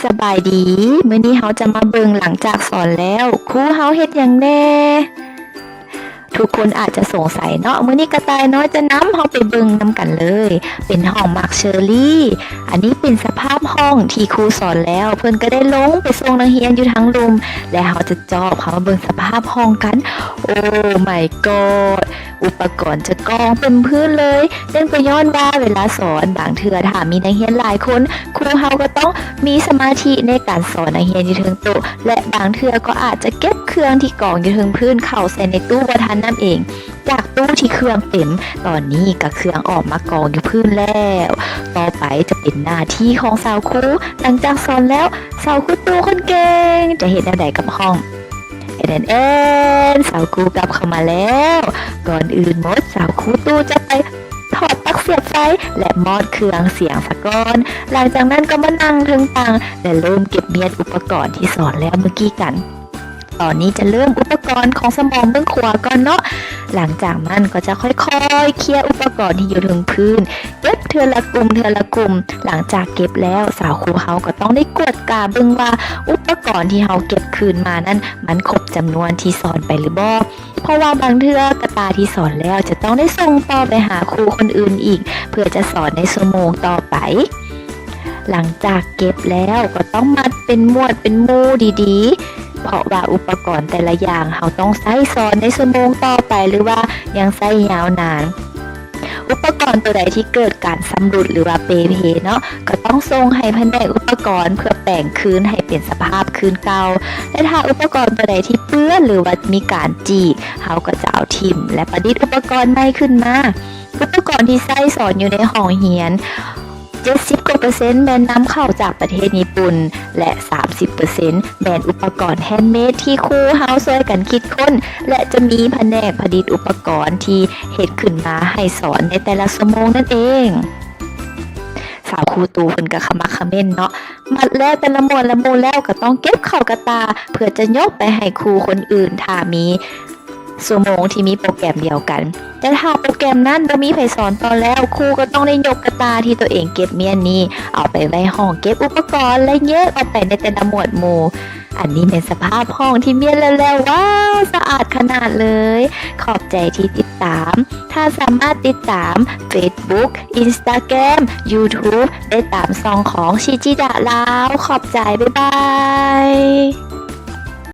ສະບາຍດີ, ມື້ນີ້ເຮົາຈະມາເບິ່ງຫຼັງຈາກສອນແລ້ວ ຄູເຮົາເຮັດຫຍັງແດ່? ທຸກຄົນອາດຈະສົງໄສເນາະ, ມື້ນີ້ກະຕ່າຍນ້ອຍຈະນຳເຮົາໄປເບິ່ງນຳກັນເລີຍ. ເປັນຫ້ອງໝາກເຊີຣີ, ອັນນີ້ເປັນສະພາບຫ້ອງທີ່ຄູສອນແລ້ວ, ເພິ່ນກະໄດ້ລົງໄປສົ່ງນັກຮຽນຢູ່ທາງລຸ່ມ ແລະ ເຮົາຈະຈອບເຂົ້າມາເບິ່ງສະພາບຫ້ອງກັນ. Oh my god! ອຸປະກອນຈະກອງເຕັມພື້ນເລີຍ. ເປັນກະຍ້ອນວ່າເວລາສອນ ບາງເທື່ອຖ້າມີນັກຮຽນຫຼາຍຄົນ ຄູເຮົາກໍຕ້ອງມີສະມາທິໃນການສອນນັກຮຽນຢູ່ເທິງໂຕະ ແລະ ບາງເທື່ອກໍອາດຈະເກັບເຄື່ອງທີ່ກອງຢູ່ເທິງພື້ນເຂົ້າໃສ່ໃນຕູ້ບໍ່ທັນນັ້ນເອງ. ຈາກຕູ້ທີ່ເຄື່ອງເຕັມ, ຕອນນີ້ກະເຄື່ອງອອກມາກອງຢູ່ພື້ນແລ້ວ. ຕໍ່ໄປຈະເປັນໜ້າທີ່ຂອງສາວຄູ. ຫຼັງຈາກສອນແລ້ວ, ສາວຄູຕູ້ຄົນເກັ່ງຈະເຮັດແນວໃດກັບຫ້ອງ? ແອນແອນ ສາວຄູກັບເຂົ້າມາແລ້ວ. ກ່ອນອື່ນໝົດ ສາວຄູຕູ້ຈະໄປຖອດປັລັກສຽບໄຟ ແລະ ມອດເຄື່ອງສຽງສາກ່ອນ. ຫຼັງຈາກນັ້ນກໍມານັ່ງເທິງຕັ່ງ ແລະ ເລີ່ມເກັບມ້ຽນອຸປະກອນທີ່ສອນແລ້ວມື້ກີ້ກັນ. ຕອນນີ້ຈະເລີ່ມອຸປະກອນຂອງສະໝອງເບື້ອງຂວາກ່ອນເນາະ. ຫຼັງຈາກນັ້ນກໍຈະຄ່ອຍໆເຄຍອຸປະກອນທີ່ຢູ່ເທິງພື້ນ, ເກັບເທື່ອລະກຸ່ມເທື່ອລະກຸ່ມ. ຫຼັງຈາກເກັບແລ້ວ, ສາວຄູເຮົາກໍຕ້ອງໄດ້ກວດກາເບິ່ງວ່າອຸປະກອນທີ່ເຮົາເກັບຄືນມານັ້ນ ມັນຄົບຈຳນວນທີ່ສອນໄປຫຼືບໍ່, ເພາະວ່າບາງເທື່ອກະຕ່າທີ່ສອນແລ້ວຈະຕ້ອງໄດ້ສົ່ງຕໍ່ໄປຫາຄູຄົນອື່ນອີກ ເພື່ອຈະສອນໃນຊົ່ວໂມງຕໍ່ໄປ. ຫຼັງຈາກເກັບແລ້ວກໍຕ້ອງມັດເປັນໝວດເປັນໝູ່ດີໆ, ເພາະວ່າອຸປະກອນແຕ່ລະຢ່າງເຮົາຕ້ອງໃຊ້ສອນໃນຊົ່ວໂມງຕໍ່ໄປ ຫຼືວ່າຍັງໃຊ້ຍາວນານ. ອຸປະກອນໂຕໃດທີ່ເກີດການຊຳລຸດ ຫຼືວ່າເປ່ເພເນາະ, ກໍຕ້ອງສົ່ງໃຫ້ພະແນກອຸປະກອນເພື່ອແປງຄືນໃຫ້ເປັນສະພາບຄືນເກົ່າ. ແລະ ຖ້າອຸປະກອນໂຕໃດທີ່ເປື້ອນ ຫຼືວ່າມີການຈີກ, ເຮົາກໍຈະເອົາຖິ້ມ ແລະ ປະດິດອຸປະກອນໃໝ່ຂຶ້ນມາ. ອຸປະກອນທີ່ໃຊ້ສອນຢູ່ໃນຫ້ອງຮຽນ ເຈັດສິບກວ່າເປີເຊັນແມ່ນນຳເຂົ້າຈາກປະເທດຍີ່ປຸ່ນ ແລະ ສາມສິບເປີເຊັນແມ່ນອຸປະກອນແຮນເມດທີ່ຄູເຮົາຊ່ວຍກັນຄິດຄົ້ນ ແລະ ຈະມີພະແນກຜະລິດອຸປະກອນທີ່ເຮັດຂຶ້ນມາໃຫ້ສອນໃນແຕ່ລະຊົ່ວໂມງນັ້ນເອງ. ສາວຄູຕູ້ເພິ່ນກະຂະໝັກຂະເໝັ້ນເນາະ, ມັດແລ້ວແຕ່ລະໝວດລະໝູ່ແລ້ວ ກໍຕ້ອງເກັບເຂົ້າກະຕ່າ ເພື່ອຈະຍົກໄປໃຫ້ຄູຄົນອື່ນ ຖ້າມີ ຊົ່ວໂມງທີ່ມີໂປຣແກຣມດຽວກັນ. ແຕ່ຖ້າໂປຣແກຣມນັ້ນບໍ່ມີໃຜສອນຕໍ່ແລ້ວ, ຄູກໍຕ້ອງໄດ້ຍົກກະຕ່າທີ່ໂຕເອງເກັບມ້ຽນນີ້ ເອົາໄປໄວ້ຫ້ອງເກັບອຸປະກອນ ແລະ ແຍກອອກໄປໃນແຕ່ລະໝວດໝູ່. ອັນນີ້ແມ່ນສະພາບຫ້ອງທີ່ມ້ຽນແລ້ວໆ, ວ້າວ ສະອາດຂະໜາດເລີຍ. ຂອບໃຈທີ່ຕິດຕາມ. ທ່ານສາມາດຕິດຕາມ Facebook, Instagram, YouTube ໄດ້ຕາມຊ່ອງຂອງ Shijida Lao. ຂອບໃຈ, ບາຍບາຍ.